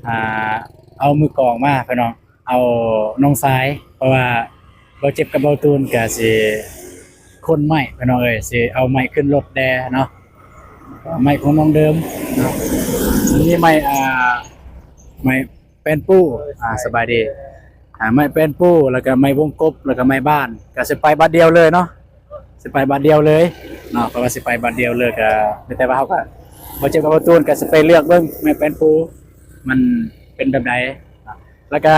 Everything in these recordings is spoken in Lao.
ອ່າ ເອົາມືກອງມາພີ່ນ້ອງ ເອົານ້ອງຊາຍ ເພາະວ່າບ່າວເຈັບກັບບ່າວຕູນກະຊິຂົນໄມ້ພີ່ນ້ອງເອີຍ ຊິເອົາໄມ້ຂຶ້ນລົດແດ່ເນາະ ໄມ້ຂອງນ້ອງເດີມເນາະ ມີໄມ້ ອ່າ ໄມ້ ແປ້ນປູ ອ່າ ສະບາຍດີ ອ່າ ໄມ້ແປ້ນປູ ແລ້ວກະໄມ້ວົງກົບ ແລ້ວກະໄມ້ບານ ກະຊິໄປບາດດຽວເລີຍເນາະ ຊິໄປບາດດຽວເລີຍເນາະ ເພາະວ່າຊິໄປບາດດຽວເລີຍ ກະມີແຕ່ວ່າເຮົາກະ ບ່າວເຈັບກັບບ່າວຕູນກະຊິໄປເລືອກເບິ່ງໄມ້ແປ້ນປູ ມັນເປັນແບບໃດ ແລ້ວກະ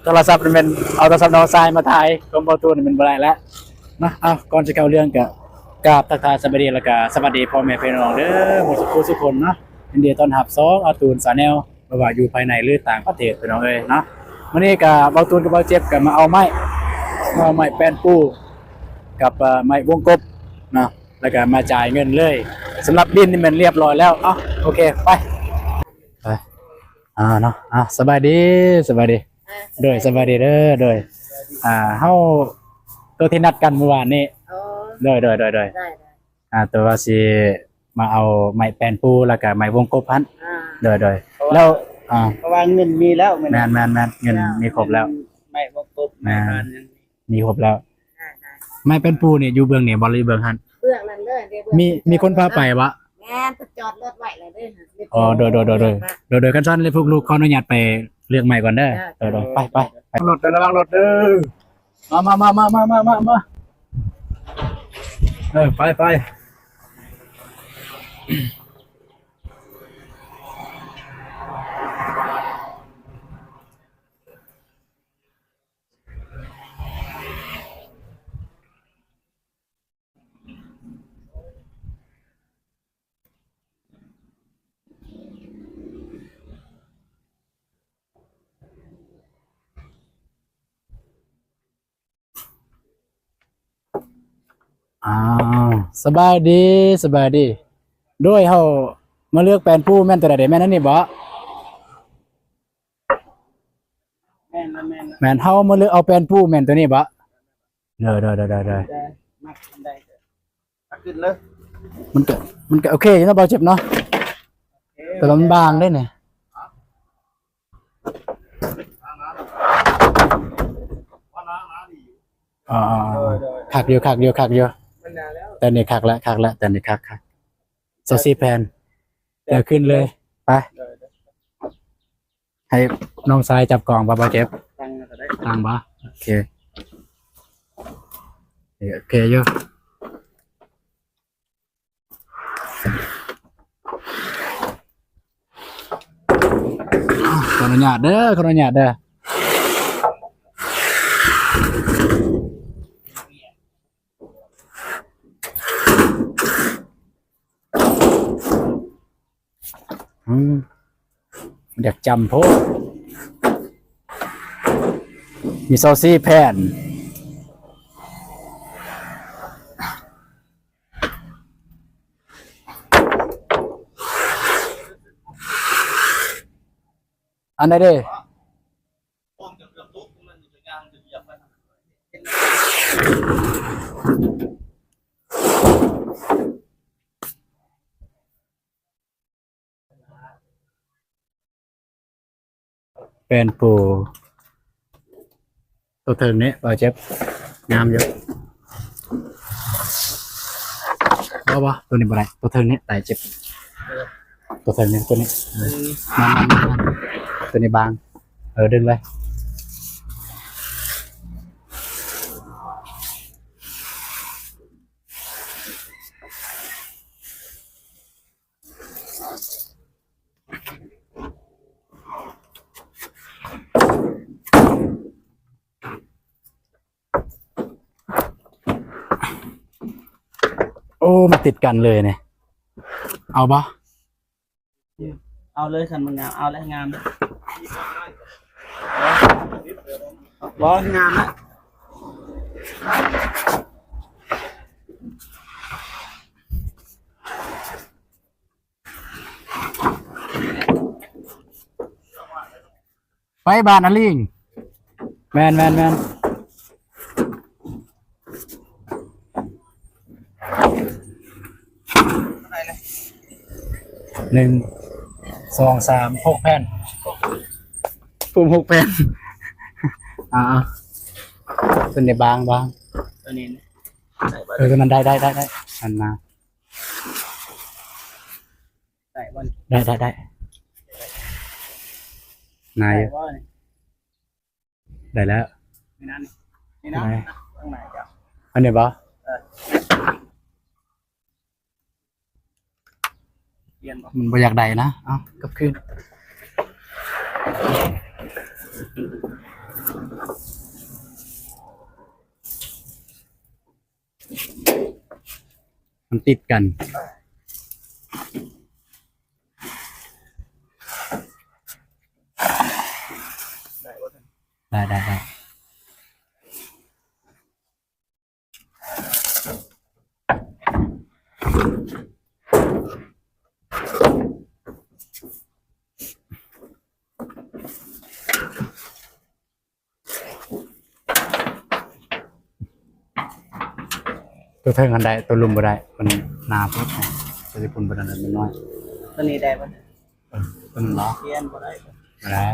ໂທລະສັບນີ້ແມ່ນເອົາໂທລະສັບນ້ອງຊາຍມາຖ່າຍ ຂອງບ່າວຕູນນີ້ແມ່ນບໍ່ໄດ້ແລ້ວເນາະ ເອົາ ກ່ອນຊິເຂົ້າເລື່ອງກະກາບທັກທາຍສະບາຍດີ ແລ້ວກະສະຫວັດດີພໍ່ແມ່ພີ່ນ້ອງເດີ ໝົດສູ່ຜູ້ສູ່ຄົນເນາະ ຍິນດີຕ້ອນຮັບຊ່ອງອາຕູນ Channel ບໍ່ວ່າຢູ່ພາຍໃນ ຫຼື ຕ່າງປະເທດ ພີ່ນ້ອງເອີຍເນາະ ມື້ນີ້ກະບ່າວຕູນກັບບ່າວເຈັບກະມາເອົາໄມ້ ມາເອົາໄມ້ແປ້ນປູ ກັບ ເອີ ໄມ້ວົງກົບເນາະ ແລ້ວກະມາຈ່າຍເງິນເລີຍ ສຳລັບບິນນີ້ແມ່ນລຽບຮ້ອຍແລ້ວ ເອົາ ໂອເຄ ໄປ ໄປ ອ່າ ເນາະ ອ່າ ສະບາຍດີ ສະບາຍດີ ອ່າ ໂດຍ ສະບາຍດີເດີ ໂດຍ ອ່າ ເຮົາ ໂຕທີ່ນັດກັນມື້ວານນີ້ ອໍ ໂດຍ ໂດຍ ໂດຍ ໂດຍ ໄດ້ ອ່າ ແຕ່ວ່າຊິມາເອົາໄມ້ແປ້ນປູ ແລ້ວກະໄມ້ວົງກົບຫັ້ນ ອ່າ ໂດຍ ໂດຍ ເພາະວ່າ ແລ້ວ ອ່າ ເພາະວ່າເງິນມີແລ້ວ ແມ່ນ ແມ່ນ ແມ່ນ ເງິນມີຄົບແລ້ວ ໄມ້ວົງກົບ ແມ່ນ ໄມ້ບານຍັງມີ ມີຄົບແລ້ວ ໄດ້ ໄດ້ ໄມ້ແປ້ນປູນີ້ຢູ່ເບື້ອງນີ້ບໍ່ ຫຼື ຢູ່ເບື້ອງຫັ້ນ ເບື້ອງນັ້ນເລີຍ ເດ້ ເບື້ອງ ມີ ມີຄົນພາໄປບໍ່ ແມ່ນ ຈອດລົດໄວ້ແລ້ວເດ້ ອໍ ໂດຍ ໂດຍ ໂດຍ ໂດຍ ໂດຍ ຄັນຊັ້ນເລີຍ ພວກລູກຂໍອະນຸຍາດໄປເລືອກໄມ້ກ່ອນເດີ ໂດຍ ໂດຍ ໄປ ໄປ ໄປ ລົດເດີ ລະວັງລົດເດີ ມາ ມາ ມາ ເອີ ໄປ ໄປ ອ້າວ ສະບາຍດີ ສະບາຍດີ ໂດຍ ເຮົາມາເລືອກແປ້ນປູ ແມ່ນໂຕໃດເດ ແມ່ນອັນນີ້ບໍ່? ແມ່ນ ແມ່ນ ແມ່ນ ແມ່ນ ເຮົາມາເລືອກເອົາແປ້ນປູ ແມ່ນໂຕນີ້ບໍ່? ໂດຍ ໂດຍ ໂດຍ ໂດຍ ໂດຍ ມັກອັນໃດກໍ ມັນກະ ມັນກະໂອເຄຢູ່ເນາະ ບ່າວເຈັບເນາະ ໂອເຄ ແຕ່ວ່າມັນບາງເດ້ນີ້ ອ່າ ໂດຍ ໂດຍ ຄັກຢູ່ ຄັກຢູ່ ຄັກຢູ່ ມັນໜາແລ້ວ ແຕ່ນີ້ຄັກລະ ຄັກລະ ແຕ່ນີ້ຄັກ ຄັກ ຊາວສີ່ແຜ່ນ ແຕ່ຂຶ້ນເລີຍ ໄປ ໂດຍ ໂດຍ ໃຫ້ນ້ອງຊາຍຈັບກອງບໍ່ ບ່າວເຈັບ ຕັ້ງກໍໄດ້ ຕັ້ງບໍ່ ໂອເຄ ໂອເຄຢູ່ ຂໍອະນຸຍາດເດີ ຂໍອະນຸຍາດເດີ. ອືມ ຢາກຈຳໂພດ ມີຊາວສີ່ແຜ່ນ ອັນໃດເດ? ແປ້ນປູ ໂຕເທິງນີ້ ບ່າວເຈັບ ງາມຢູ່ ບໍ່ ບໍ່ ໂຕນີ້ບໍ່ໄດ້ ໂຕເທິງນີ້ ຕາຍເຈັບ ໂຕເທິງນີ້ ໂຕນີ້ ມາ ມາ ມາ ໂຕນີ້ບາງ ເອີ ດຶງເລີຍ. ໂອ້ ມັນຕິດກັນເລີຍນີ້ ເອົາບໍ່? ເອົາເລີຍ ຄັນມັນງາມ ເອົາແຫຼະ ງາມ ບໍ່ ງາມລະ. ໄປບ້ານອາລີງ ແມ່ນ ແມ່ນ ແມ່ນ ໜຶ່ງ ສອງ ສາມ ຫົກແຜ່ນ ປຸ້ມຫົກແຜ່ນ. ອ່າ ຕົວນີ້ບາງ ບາງ ຕົວນີ້ໄດ້ບໍ່? ເອີ ຕົວນັ້ນໄດ້ ໄດ້ ໄດ້ ໄດ້ ອັນນະ ໄດ້ບໍ່? ໄດ້ ໄດ້ ໄດ້ ໜາຢູ່ ໄດ້ບໍ່ນີ້? ໄດ້ແລ້ວ ນີ້ນະ ນີ້ນະ ໄດ້ ຂ້າງໃນຈ້ະ ອັນນີ້ບໍ່? ເອີ ປ່ຽນບໍ່? ມັນບໍ່ຢາກໄດ້ນະ ເອົາ ກັບຄືນ. ມັນຕິດກັນ ໄດ້ ໄດ້ ໄດ້. ຕົວເທິງຫັ້ນໄດ້ ຕົວລຸ່ມບໍ່ໄດ້ ມັນໜາໂພດ ຕົວຍີ່ປຸ່ນບໍ່ໄດ້ ມັນນ້ອຍ. ຕົວນີ້ໄດ້ບໍ່? ເອີ ຕົວນັ້ນບໍ່? ປ່ຽນບໍ່ໄດ້ ບໍ່ໄດ້.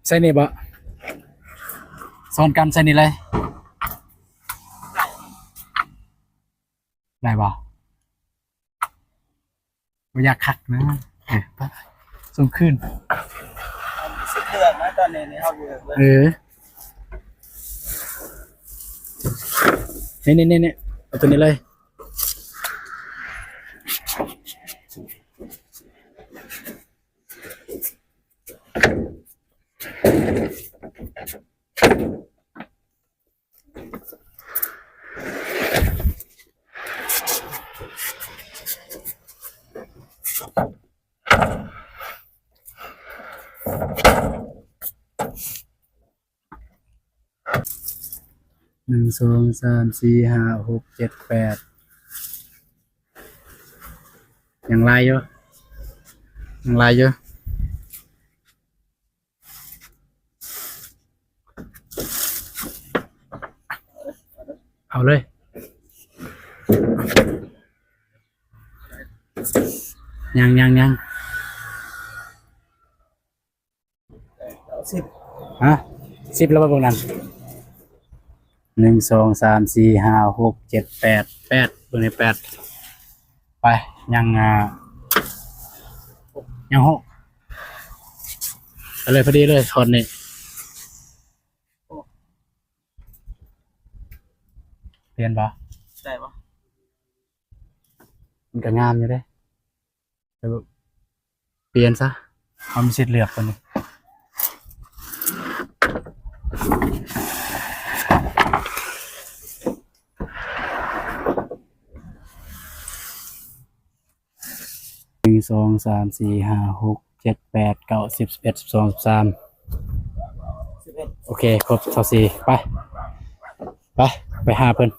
ໃສ່ນີ້ບໍ່? ຊ້ອນກັນໃສ່ນີ້ເລີຍ ໄດ້ບໍ່? ບໍ່ຢາກຄັກນະ ເອີ ໄປ ສົ່ງຄືນ ເຮົາມີສິດເລືອກນະ ຕອນນີ້ນີ້ເຮົາຢູ່ເລີຍ ເອີ ນີ້ໆໆ ເອົາຕົວນີ້ເລີຍ. ໜຶ່ງ ສອງ ສາມ ສີ່ ຫ້າ ຫົກ ເຈັດ ແປດ ຍັງຫຼາຍຢູ່ ຍັງຫຼາຍຢູ່. ເອົາເລີຍ ຍັງ ຍັງ ຍັງ ສິບ ຮະ ສິບແລ້ວບໍ່ເບິ່ງນັ້ນ? ໜຶ່ງ ສອງ ສາມ ສີ່ ຫ້າ ຫົກ ເຈັດ ແປດ ແປດ ເບິ່ງໃນແປດ ໄປ ຍັງ ອ່າ ຍັງຫົກ ເອົາເລີຍ ພໍດີເລີຍ ທ່ອນນີ້ ປ່ຽນບໍ່? ໄດ້ບໍ່? ມັນກໍງາມຢູ່ເດ້. ແຕ່ວ່າປ່ຽນຊະ ເຮົາມີສິດເລືອກຕົວນີ້ ໜຶ່ງ ສອງ ສາມ ສີ່ ຫ້າ ຫົກ ເຈັດ ແປດ ເກົ້າ ສິບ ສິບເອັດ ສິບສອງ ສິບສາມ ສິບເອັດ ໂອເຄ ຄົບ ຊາວສີ່ ໄປ ໄປ ໄປຫາເພິ່ນ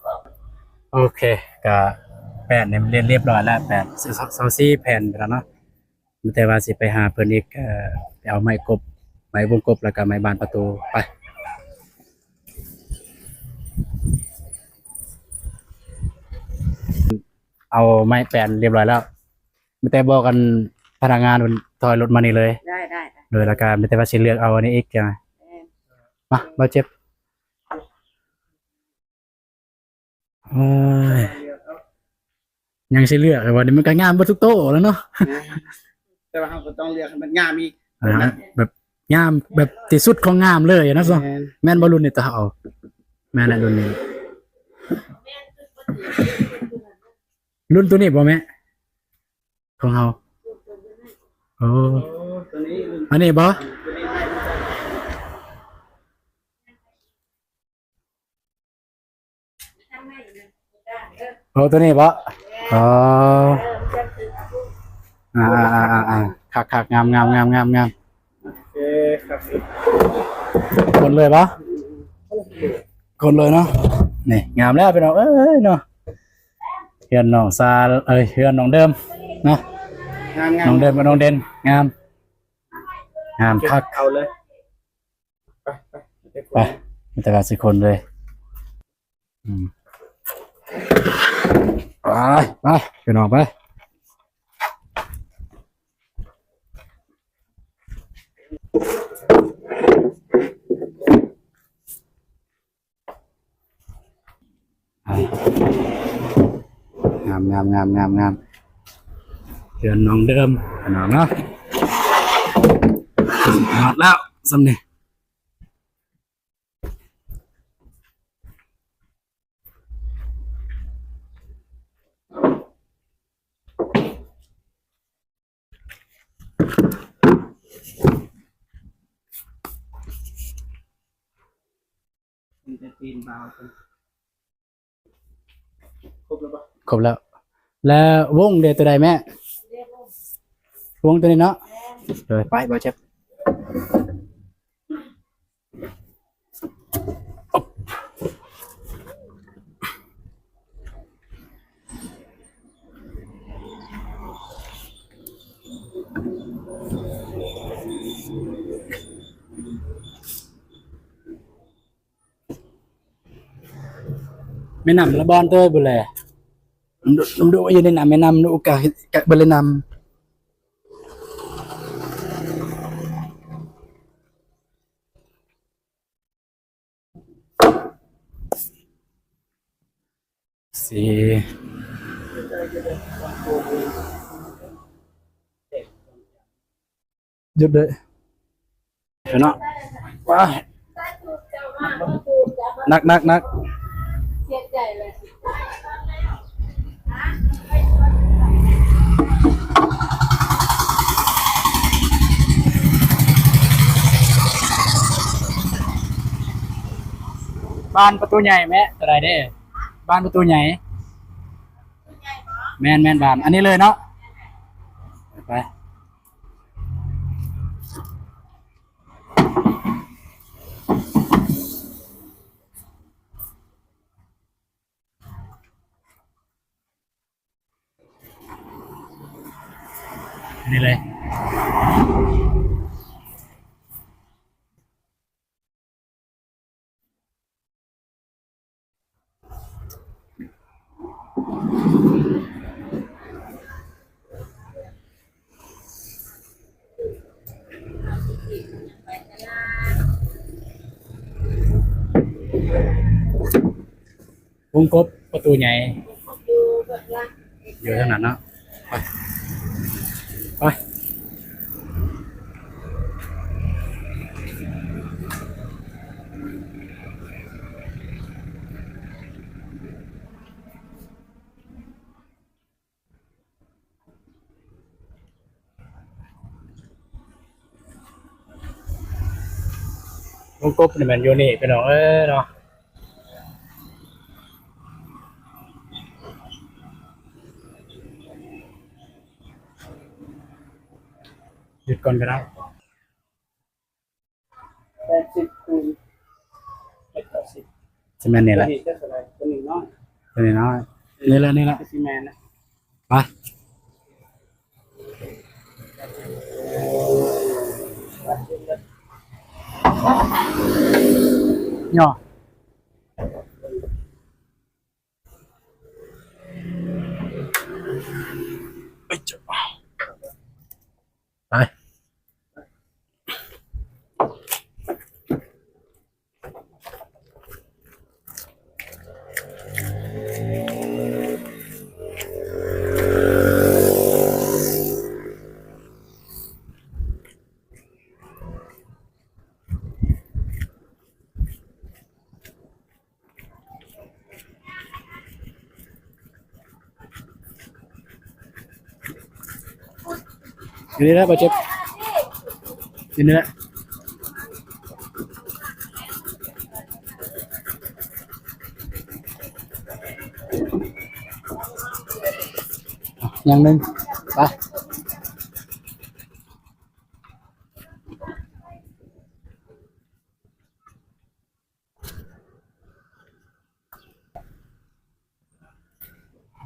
ໂອເຄ ກະແປດນີ້ມັນລຽບ ລຽບຮ້ອຍແລ້ວ ແປດ ຊາວສີ່ແຜ່ນໄປແລ້ວເນາະ ມີແຕ່ວ່າຊິໄປຫາເພິ່ນອີກ ເອີ ໄປເອົາໄມ້ກົບ ໄມ້ວົງກົບ ແລ້ວກະໄມ້ບານປະຕູ ໄປ ເອົາໄມ້ແປນລຽບຮ້ອຍແລ້ວ ມີແຕ່ບອກກັນພະນັກງານເພິ່ນຖອຍລົດມານີ້ເລີຍ ໄດ້ ໄດ້ ໄດ້ ໂດຍ ແລ້ວກະມີແຕ່ວ່າຊິເລືອກເອົາອັນນີ້ອີກ ແມ່ນ ມາ ບາດເຈັບ ໂອ້ຍ ຍັງຊິເລືອກ ແຕ່ວ່ານີ້ມັນກໍງາມເບິດທຸກໂຕແລ້ວເນາະ ແມ່ນ ແຕ່ວ່າເຮົາກໍຕ້ອງເລືອກໃຫ້ມັນງາມອີກ ອ່າ ແບບງາມແບບທີ່ສຸດຂອງງາມເລີຍນະ ແມ່ນ ແມ່ນບໍ່ລຸ້ນນີ້ ຕາເອົາ ແມ່ນແຫຼະລຸ້ນນີ້ ລຸ້ນໂຕນີ້ບໍ່ແມ່? ຂອງເຮົາ ໂອ້ ອັນນີ້ບໍ່? ໂອ້ ໂຕນີ້ບໍ່? ອໍ ອ່າໆໆໆ ຄັກໆ ງາມໆໆ ໂອເຄ ຄັກ ກົດເລີຍບໍ່? ກົດເລີຍເນາະ ນີ້ ງາມແລ້ວພີ່ນ້ອງເອີຍເນາະ. ເຮືອນນ້ອງຊາ ເອີຍ ເຮືອນນ້ອງເດີມເນາະ ງາມໆ ນ້ອງເດີມກັບນ້ອງເດັ່ນ ງາມ ງາມຄັກ ເອົາເລີຍ ໄປ ໄປ ໄປ ມີແຕ່ວ່າຊິຄົນເລີຍ ອືມ ໄປ ໄປ ພີ່ນ້ອງ ໄປ ງາມໆໆໆໆ ເຮືອນນ້ອງເດີມ ພີ່ນ້ອງເນາະ ຮອດແລ້ວ ສ່ຳນີ້. ມີແຕ່ຕີນບ່າວ ຄົບແລ້ວບໍ່? ຄົບແລ້ວ. ແລ້ວວົງເດ ຕົວໃດແມ່? ວົງຕົວນີ້ເນາະ? ແມ່ນ. ໂດຍ ໄປ ບໍ່ເຈັບ. ແມ່ນ້ຳລະບ່ອນເຕີຍພຸ້ນແຫຼະ ມັນດຸ ມັນດຸຢູ່ໃນນ້ຳ ແມ່ນ້ຳດຸກະ ກະເບິດເລີຍນ້ຳ. ສີ່ ຢຸດເລີຍເນາະ ວ້າ ໜັກໆໆ ເສຍໃຈເລີຍ. ບານປະຕູໃຫຍ່ແມະ ຕົວໃດເດ້? ບານປະຕູໃຫຍ່ ແມ່ນໆ ບານ ອັນນີ້ເລີຍເນາະ ໄປ. ນີ້ເລີຍ ວົງກົບປະຕູໃຫຍ່ ຢູ່ທາງນັ້ນເນາະ ໄປ ໄປ. ວົງກົບນີ້ແມ່ນຢູ່ນີ້ພີ່ນ້ອງເອີຍເນາະ ຢຸດກ່ອນກໍໄດ້. ແປດສິບຄູນເຈັດເກົ້າສິບ ຊິແມ່ນນີ້ແຫຼະ ຕົວນີ້ເຈົ້າເທົ່າໃດ? ຕົວນີ້ນ້ອຍ ຕົວນີ້ນ້ອຍ ນີ້ແຫຼະ ນີ້ແຫຼະ ຊິແມ່ນນະ ໄປ ຫຍໍ້. ໄປ ຢູ່ນີ້ແຫຼະ ບາດເຈັບ ຢູ່ນີ້ແຫຼະ ຢ່າງໜຶ່ງ ໄປ. ເ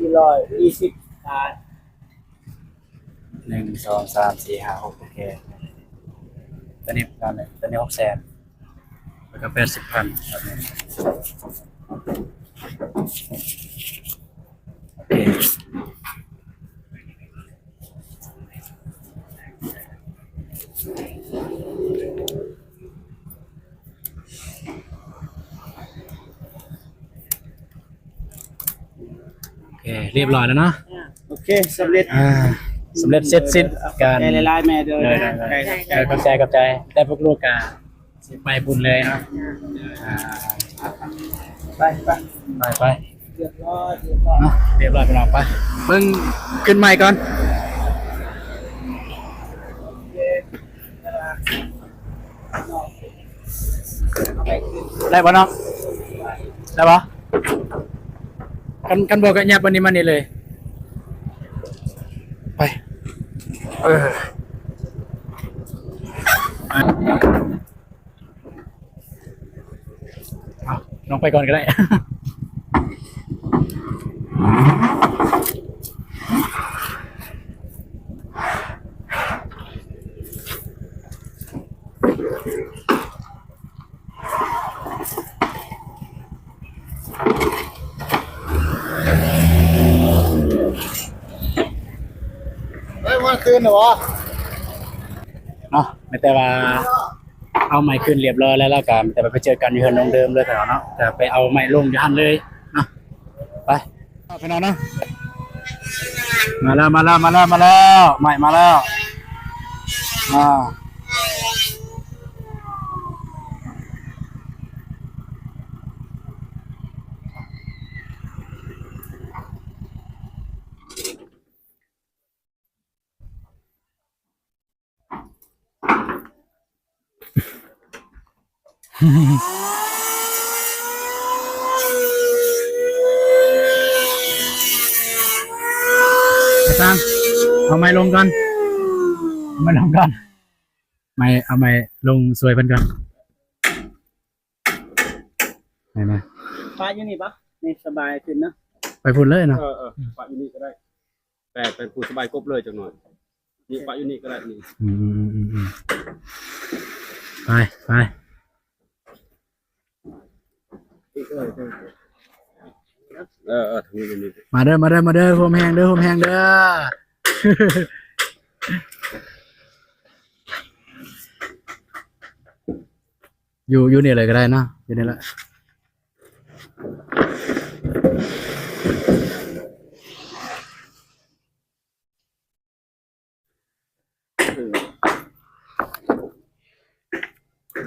ສີ່ຮ້ອຍຊາວບາດ. ໜຶ່ງ ສອງ ສາມ ສີ່ ຫ້າ ຫົກ ໂອເຄ ຕົວນີ້ ຕົວນີ້ຫົກແສນ ແລ້ວກໍແປດສິບພັນ ແບບນີ້ ໂອເຄ. ໂອເຄ ເອີ ຮຽບຮ້ອຍແລ້ວເນາະ. ໂອເຄ ສຳເລັດ ອ່າ ສຳເລັດເສັດສິ້ນການ. ຂອບໃຈຫຼາຍໆແມ່ເດີ. ໂດຍ ໂດຍ ໂດຍ ຂອບໃຈ ຂອບໃຈ ຂອບໃຈ. ແຕ່ພວກລູກກະຊິໄປບຸນເລີຍເນາະ. ອ່າ ໄປ ໄປ ໄປ ໄປ. ຮຽບຮ້ອຍ ຮຽບຮ້ອຍ ຮຽບຮ້ອຍພີ່ນ້ອງ. ໄປ ເບິ່ງຂຶ້ນໃໝ່ກ່ອນ. ໄດ້ບໍ່ນ້ອງ? ໄດ້ບໍ່? ຄັນ ຄັນບໍ່ກະຫຍັບອັນນີ້ມານີ້ເລີຍ. ໄປ ເອີ. ເອົາ ນ້ອງໄປກ່ອນກໍໄດ້. ເອີຍ ມາຕື່ນແລ້ວຫວາ? ເນາະ ແມ່ນແຕ່ວ່າ ເອົາໄມ້ຂຶ້ນຮຽບຮ້ອຍແລ້ວ ແລ້ວກໍແຕ່ວ່າໄປເຈີກັນຢູ່ເຮືອນນ້ອງເດີມເລີຍພີ່ນ້ອງເນາະ. ຈະໄປເອົາໄມ້ລົງຢູ່ຫັ້ນເລີຍເນາະ. ໄປພີ່ນ້ອງເນາະ. ມາແລ້ວ ມາແລ້ວ ມາແລ້ວ ມາແລ້ວ ໄມ້ມາແລ້ວ. ອ່າ ຊ່າງ ເອົາໄມ້ລົງກ່ອນ ເອົາໄມ້ລົງກ່ອນ ໄມ້ ເອົາໄມ້ລົງຊ່ວຍເພິ່ນກ່ອນ. ໄປມາ ປະຢູ່ນີ້ປະ? ນີ້ສະບາຍຂຶ້ນເນາະ. ໄປພຸ້ນເລີຍເນາະ. ເອີ ເອີ ປະຢູ່ນີ້ກໍໄດ້ ແຕ່ເປັນຜູ້ສະບາຍກົບເລີຍຈັກໜ່ອຍ. ນີ້ປະຢູ່ນີ້ກໍໄດ້ນີ້. ອືມ ໄປ ໄປ. ເອີ ເອີ ເອີ ເອີ ທາງນີ້ ທາງນີ້. ມາເດີ ມາເດີ ມາເດີ ໂຮມແຮງເດີ ໂຮມແຮງເດີ. ຢູ່ ຢູ່ນີ້ເລີຍກໍໄດ້ເນາະ ຢູ່ນີ້ແຫຼະ.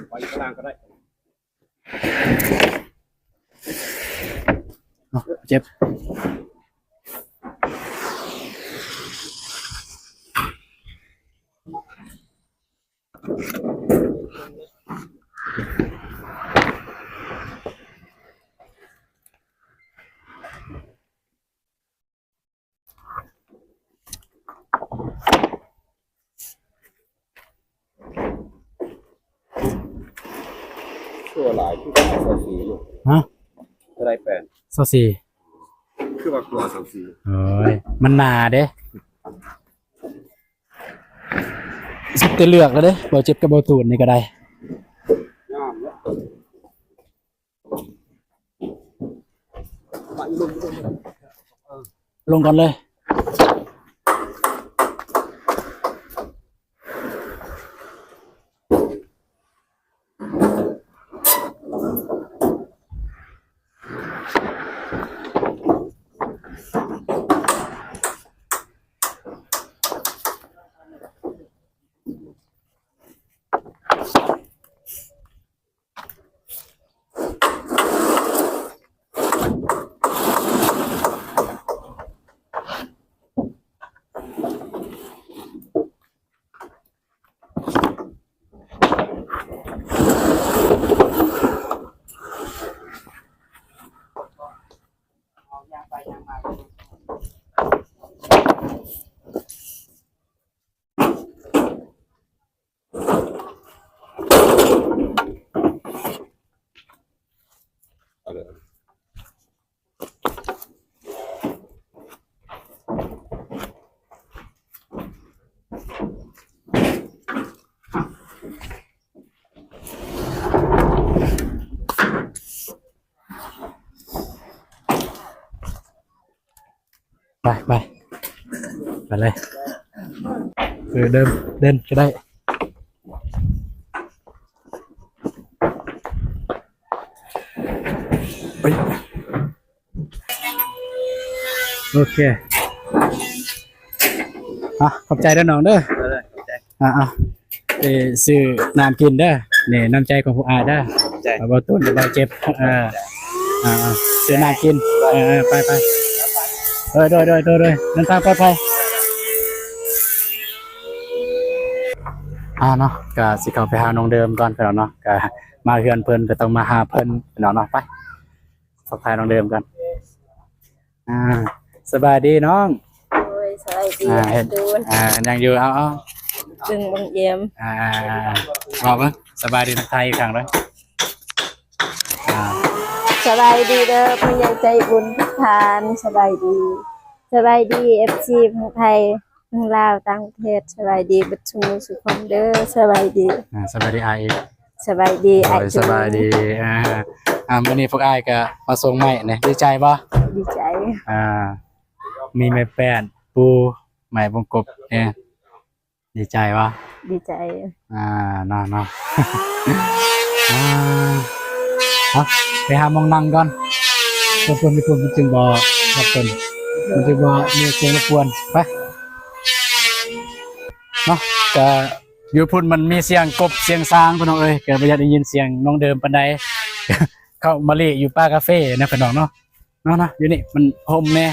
ໄວ້ຂ້າງລ່າງກໍໄດ້. ເອົາ ເຈັບ. ຊົ່ວຫຼາຍຄືຊາວສີ່ຢູ່. ຮະ? ເທົ່າໃດແປນ? ຊາວສີ່. ຄືວ່າກວ່າຊາວສີ່. ໂອ້ຍ ມັນໜາເດ້. ສຸດແຕ່ເລືອກແລ້ວເດ້ ບໍ່ເຈັບກັບບໍ່ຕູນນີ້ກໍໄດ້. ງາມເນາະ. ລົງກ່ອນເລີຍ. ໄປ ໄປ ໄປເລີຍ. ເອີ ເດີນ ເດີນກໍໄດ້. ເອີຍ. ໂອເຄ ອ່ະ ຂອບໃຈເດີນ້ອງເດີ. ເອີ ຂອບໃຈ. ອ່າ ອ່າ ໄປຊື້ນ້ຳກິນເດີ. ນີ້ນ້ຳໃຈຂອງພວກອ້າຍເດີ. ຂອບໃຈ. ບ່າວຕູນ ບ່າວເຈັບ. ເອີ ອ່າ ອ່າ ຊື້ນ້ຳກິນ. ເອີ ເອີ ໄປ ໄປ. ໂດຍ ໂດຍ ໂດຍ ໂດຍ ເດີນທາງປອດໄພ. ອ່າ ເນາະ ກະຊິເຂົ້າໄປຫານ້ອງເດີມກ່ອນ ພີ່ນ້ອງເນາະ. ກະມາເຮືອນເພິ່ນກະຕ້ອງມາຫາເພິ່ນ ພີ່ນ້ອງເນາະ. ໄປ ທັກທາຍນ້ອງເດີມກ່ອນ. ອ່າ ສະບາຍດີນ້ອງ. ໂດຍ ສະບາຍດີ. ອ່າ ເຮັດ ອ່າ ຍັງຢູ່. ເອົາ ເອົາ ເບິ່ງບັງເອມ. ອ່າ ເວົ້າເບິ່ງ ສະບາຍດີ ທັກທາຍອີກຄັ້ງເດີ. ອ່າ ສະບາຍດີເດີ ຜູ້ໃຫຍ່ໃຈບຸນທຸກທ່ານ. ສະບາຍດີ ສະບາຍດີ ເອັຟຊີ ທັງໄທ ທັງລາວ ຕ່າງປະເທດ. ສະບາຍດີເບິດສູ່ໝູ່ສູ່ຄົນເດີ. ສະບາຍດີ. ອ່າ ສະບາຍດີອ້າຍອີກ. ສະບາຍດີ ໂດຍ ອ້າຍ. ສະບາຍດີ. ອ່າ ອ່າ ມື້ນີ້ພວກອ້າຍກະມາສົ່ງໄມ້ນີ້ ດີໃຈບໍ່? ດີໃຈ. ອ່າ ມີໄມ້ແປ້ນ ປູ ໄມ້ວົງກົບນີ້ ດີໃຈບໍ່? ດີໃຈ. ອ່າ ເນາະ ເນາະ. ອ່າ ເອົາ ໄປຫາໝ່ອງນັ່ງກ່ອນ. ຄົນ ຄົນ ຄົນ ມັນຈຶ່ງບໍ່ ມັນຈຶ່ງບໍ່ມີສຽງລົບກວນ. ໄປ ເນາະ ກະ ຢູ່ພຸ້ນມັນມີສຽງກົບສຽງຊ້າງ ພີ່ນ້ອງເອີຍ ກະບໍ່ຢາກໄດ້ຍິນສຽງນ້ອງເດີມປານໃດ. ເຂົ້າມາລີ້ຢູ່ປ່າກາເຟນະ ພີ່ນ້ອງເນາະ. ເນາະ ເນາະ ຢູ່ນີ້ມັນຮົ່ມແດ່.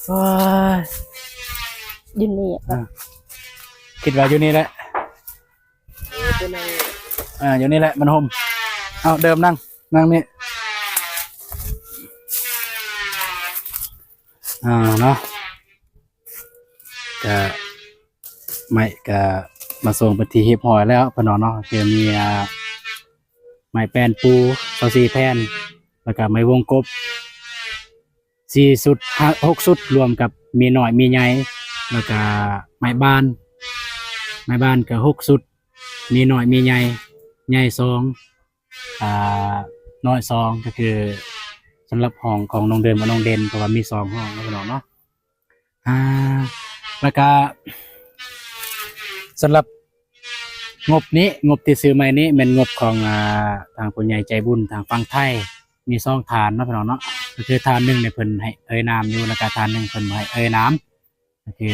ໂອ້ຍ ຢູ່ນີ້ ອ່າ ຄິດວ່າຢູ່ນີ້ແຫຼະ. ເອີ ຢູ່ນີ້ແຫຼະມັນຮົ່ມ. ເອົາ ເດີມນັ່ງ ນັ່ງນີ້. ອ່າ ເນາະ ກະ ໄມ້ກະມາສົ່ງເປັນທີ່ຮຽບຮ້ອຍແລ້ວ ພີ່ນ້ອງເນາະ. ຄືມີ ອ່າ ໄມ້ແປ້ນປູຊາວສີ່ແຜ່ນ ແລ້ວກະໄມ້ວົງກົບສີ່ຊຸດ ຫ້າ ຫົກຊຸດ ລວມກັບມີນ້ອຍມີໃຫຍ່ ແລ້ວກະໄມ້ບານ ໄມ້ບານກະຫົກຊຸດ ມີນ້ອຍມີໃຫຍ່ ໃຫຍ່ສອງ ອ່າ ນ້ອຍສອງ ກະຄືສຳລັບຫ້ອງຂອງນ້ອງເດີມກັບນ້ອງເດັ່ນ ເພາະວ່າມີສອງຫ້ອງເນາະ ພີ່ນ້ອງເນາະ. ອ່າ ແລ້ວກະສຳລັບງົບນີ້ ງົບທີ່ຊື້ໃໝ່ນີ້ແມ່ນງົບຂອງ ອ່າ ທາງຜູ້ໃຫຍ່ໃຈບຸນທາງຝັ່ງໄທ ມີສອງທ່ານເນາະ ພີ່ນ້ອງເນາະ. ກະຄືທ່ານໜຶ່ງນີ້ເພິ່ນໃຫ້ເອີ່ຍນາມຢູ່ ແລ້ວກະທ່ານໜຶ່ງເພິ່ນບໍ່ໃຫ້ເອີ່ຍນາມ. ກະຄື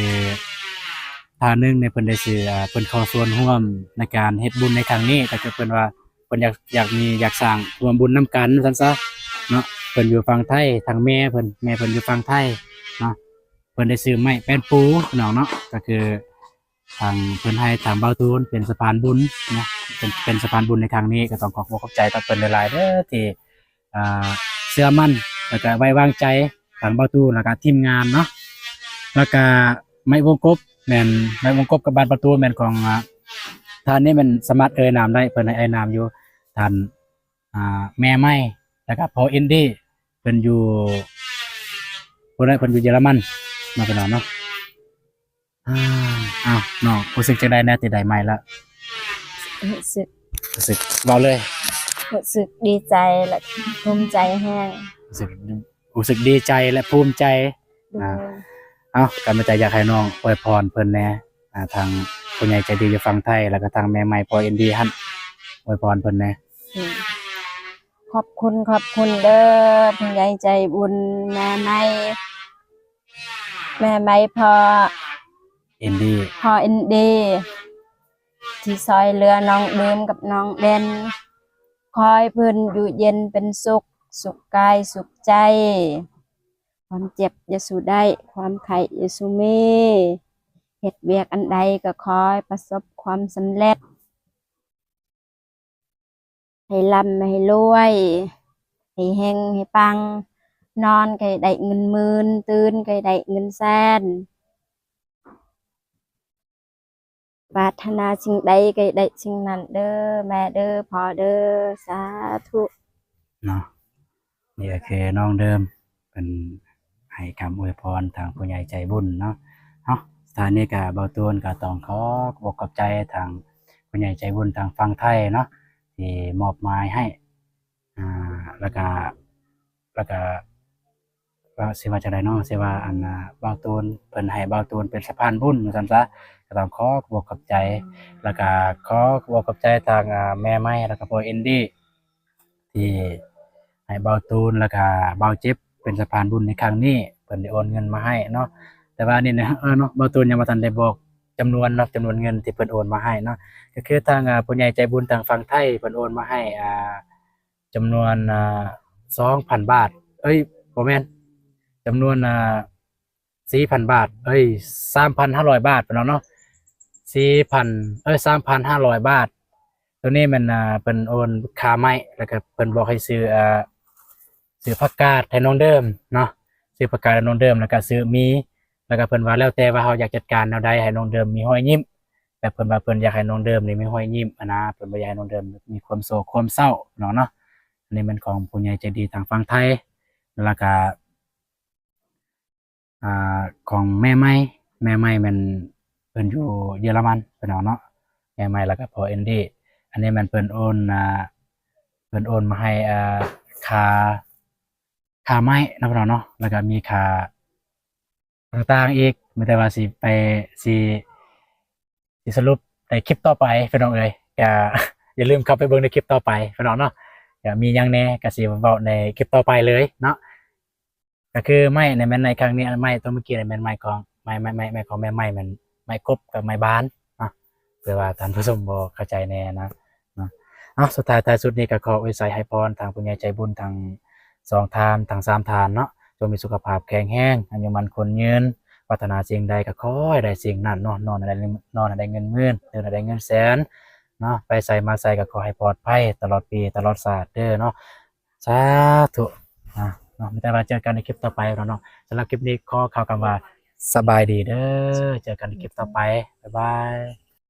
ທ່ານໜຶ່ງນີ້ເພິ່ນໄດ້ຊື່ ອ່າ ເພິ່ນເຂົ້າສ່ວນຮ່ວມໃນການເຮັດບຸນໃນຄັ້ງນີ້ ກະຄືເພິ່ນວ່າເພິ່ນຢາກ ຢາກມີ ຢາກສ້າງຮ່ວມບຸນນຳກັນວ່າຊັ້ນຊະເນາະ. ເພິ່ນຢູ່ຝັ່ງໄທ ທາງແມ່ເພິ່ນ ແມ່ເພິ່ນຢູ່ຝັ່ງໄທເນາະ. ເພິ່ນໄດ້ຊື້ໄມ້ແປ້ນປູ ພີ່ນ້ອງເນາະ ກະຄືທາງເພິ່ນໃຫ້ທາງບ່າວຕູນເປັນສະພານບຸນເນາະ ເປັນ ເປັນສະພານບຸນໃນຄັ້ງນີ້. ກະຕ້ອງຂໍຂອບໃຈກັບເພິ່ນຫຼາຍໆເດີ ທີ່ ອ່າ ເຊື່ອໝັ້ນ ແລ້ວກະໄວ້ວາງໃຈທາງບ່າວຕູນ ແລ້ວກະທີມງານເນາະ. ແລ້ວກະໄມ້ວົງກົບແມ່ນ ໄມ້ວົງກົບກັບບານປະຕູແມ່ນຂອງ ອ່າ ທ່ານນີ້ແມ່ນສາມາດເອີ່ຍນາມໄດ້ ເພິ່ນໃຫ້ເອີ່ຍນາມຢູ່ ທ່ານ ອ່າ ແມ່ໄມ້ ແລ້ວກະພໍ່ອິນດີ ເພິ່ນຢູ່ ຜູ້ໃດ ເພິ່ນຢູ່ເຢຍລະມັນເນາະ ພີ່ນ້ອງເນາະ. ອ່າ ອ້າວ ນ້ອງ ຮູ້ສຶກຈັ່ງໃດແດ່ ທີ່ໄດ້ໄມ້ລະ? ຮູ້ສຶກ ຮູ້ສຶກ ເວົ້າເລີຍ. ຮູ້ສຶກດີໃຈ ແລະ ພູມໃຈແຮງ. ຮູ້ສຶກ ຮູ້ສຶກດີໃຈ ແລະ ພູມໃຈ. ໂດຍ. ອ່າ ເອົ້າ ກະມີແຕ່ຢາກໃຫ້ນ້ອງອວຍພອນເພິ່ນແດ່ ອ່າ ທາງຜູ້ໃຫຍ່ໃຈດີຢູ່ຝັ່ງໄທ ແລ້ວກະທາງແມ່ໃໝ່ພໍ່ອິນດີຫັ້ນ ອວຍພອນເພິ່ນແດ່. ໂດຍ. ຂອບຄຸນ ຂອບຄຸນເດີ ຜູ້ໃຫຍ່ໃຈບຸນ ແມ່ໃໝ່ ແມ່ໃໝ່ພໍ່ອິນດີ ພໍ່ອິນດີ ທີ່ຊ່ອຍເຫຼືອນ້ອງເດີມກັບນ້ອງເດັ່ນ. ຂໍໃຫ້ເພິ່ນຢູ່ເຢັນເປັນສຸກ ສຸກກາຍສຸກໃຈ. ຄວາມເຈັບຢ່າສູ່ໄດ້ ຄວາມໄຂ້ຢ່າສູ່ມີ. ເຮັດວຽກອັນໃດກະຂໍໃຫ້ປະສົບຄວາມສຳເລັດ. ໃຫ້ລ່ຳໃຫ້ລວຍ ໃຫ້ເຮັງໃຫ້ປັງ. ນອນກະໃຫ້ໄດ້ເງິນໝື່ນ ຕື່ນກະໃຫ້ໄດ້ເງິນແສນ. ປາດຖະໜາສິ່ງໃດກະໃຫ້ໄດ້ສິ່ງນັ້ນເດີ ແມ່ເດີ ພໍ່ເດີ. ສາທຸ ເນາະ. ນີ້ກະຄືນ້ອງເດີມ ເພິ່ນໃຫ້ຄຳອວຍພອນທາງຜູ້ໃຫຍ່ໃຈບຸນເນາະ. ເອົ້າ ສຸດທ້າຍນີ້ກະບ່າວຕູນກະຕ້ອງຂໍຂອບອົກຂອບໃຈທາງຜູ້ໃຫຍ່ໃຈບຸນທາງຝັ່ງໄທເນາະ ທີ່ມອບໝາຍໃຫ້ ອ່າ ແລ້ວກະ ແລ້ວກະ ວ່າຊິວ່າຈັ່ງໃດເນາະ ຊິວ່າ ອັນ ອ່າ ບ່າວຕູນ ເພິ່ນໃຫ້ບ່າວຕູນເປັນສະພານບຸນວ່າຊັ້ນຊະ ກະຕ້ອງຂໍຂອບອົກຂອບໃຈ. ແລ້ວກະຂໍຂອບອົກຂອບໃຈທາງ ອ່າ ແມ່ໃໝ່ ແລ້ວກະພໍ່ອິນດີ ທີ່ໃຫ້ບ່າວຕູນ ແລ້ວກະບ່າວເຈັບເປັນສະພານບຸນໃນຄັ້ງນີ້ ເພິ່ນໄດ້ໂອນເງິນມາໃຫ້ເນາະ. ແຕ່ວ່ານີ້ນະ ເອີເນາະ ບ່າວຕູນຍັງບໍ່ທັນໄດ້ບອກຈຳນວນເນາະ ຈຳນວນເງິນທີ່ເພິ່ນໂອນມາໃຫ້ເນາະ. ກໍຄືທາງ ອ່າ ຜູ້ໃຫຍ່ໃຈບຸນທາງຝັ່ງໄທ ເພິ່ນໂອນມາໃຫ້ ອ່າ ຈຳນວນ ອ່າ ສອງພັນບາດ ເອີຍ ບໍ່ແມ່ນ ຈຳນວນ ອ່າ ສີ່ພັນບາດ ເອີຍ ສາມພັນຫ້າຮ້ອຍບາດ ພີ່ນ້ອງເນາະ ສີ່ພັນ ເອີຍ ສາມພັນຫ້າຮ້ອຍບາດ. ໂຕນີ້ແມ່ນ ອ່າ ເພິ່ນໂອນຄ່າໄມ້ ແລ້ວກໍເພິ່ນບອກໃຫ້ຊື້ ອ່າ ຊື້ຜັກກາດໃຫ້ນ້ອງເດີມເນາະ ຊື້ຜັກກາດໃຫ້ນ້ອງເດີມ ແລ້ວກໍຊື້ໝີ່ ແລ້ວກໍເພິ່ນວ່າແລ້ວແຕ່ວ່າເຮົາຢາກຈັດການແນວໃດໃຫ້ນ້ອງເດີມມີຮອຍຍິ້ມ ແບບເພິ່ນວ່າເພິ່ນຢາກໃຫ້ນ້ອງເດີມນີ້ມີຮອຍຍິ້ມຫັ້ນນະ ເພິ່ນບໍ່ຢາກໃຫ້ນ້ອງເດີມມີຄວາມໂສກຄວາມເສົ້າ ພີ່ນ້ອງເນາະ. ອັນນີ້ແມ່ນຂອງຜູ້ໃຫຍ່ໃຈດີທາງຝັ່ງໄທ ແລ້ວກໍ ອ່າ ຂອງແມ່ໃໝ່ ແມ່ໃໝ່ແມ່ນເພິ່ນຢູ່ເຢຍລະມັນ ພີ່ນ້ອງເນາະ ແມ່ໃໝ່ ແລ້ວກໍພໍ່ເອັນດີ. ອັນນີ້ແມ່ນເພິ່ນໂອນ ອ່າ ເພິ່ນໂອນມາໃຫ້ ອ່າ ຄ່າ ຄ່າໄມ້ເນາະ ພີ່ນ້ອງເນາະ ແລ້ວກໍມີຄ່າຕ່າງໆອີກ ມີແຕ່ວ່າຊິໄປ ຊິ ຊິສະຫຼຸບໃນຄລິບຕໍ່ໄປ ພີ່ນ້ອງເອີຍ ກໍຢ່າລືມເຂົ້າໄປເບິ່ງໃນຄລິບຕໍ່ໄປ ພີ່ນ້ອງເນາະ ກໍມີຫຍັງແດ່ກໍຊິເວົ້າໃນຄລິບຕໍ່ໄປເລີຍເນາະ. ກໍຄືໄມ້ນີ້ແມ່ນໃນຄັ້ງນີ້ ໄມ້ຕົວເມື່ອກີ້ນີ້ແມ່ນໄມ້ຂອງ ໄມ້ ໄມ້ ໄມ້ ໄມ້ຂອງແມ່ໃໝ່ ແມ່ນໄມ້ກົບກັບໄມ້ບານເນາະ ເພື່ອວ່າທ່ານຜູ້ຊົມບໍ່ເຂົ້າໃຈແດ່ນະເນາະ. ເອົາ ສຸດທ້າຍທ້າຍສຸດນີ້ກໍຂໍອວຍໄຊໃຫ້ພອນທາງຜູ້ໃຫຍ່ໃຈບຸນທັງສອງທ່ານ ທັງສາມທ່ານເນາະ ຈົ່ງມີສຸຂະພາບແຂງແຮງ ອາຍຸໝັ້ນຂວັນຍືນ ປາດຖະໜາສິ່ງໃດກໍຂໍໃຫ້ໄດ້ສິ່ງນັ້ນເນາະ ນອນໃຫ້ໄດ້ ນອນໃຫ້ໄດ້ເງິນໝື່ນ ຕື່ນໃຫ້ໄດ້ເງິນແສນເນາະ ໄປໃສມາໃສກໍຂໍໃຫ້ປອດໄພຕະຫຼອດປີຕະຫຼອດຊາດເດີເນາະ. ສາທຸ ອ່າ ເນາະ ມີແຕ່ວ່າເຈີກັນໃນຄລິບຕໍ່ໄປເນາະ. ສຳລັບຄລິບນີ້ຂໍກ່າວຄຳວ່າສະບາຍດີເດີ ເຈີກັນໃນຄລິບຕໍ່ໄປ ບາຍບາຍ.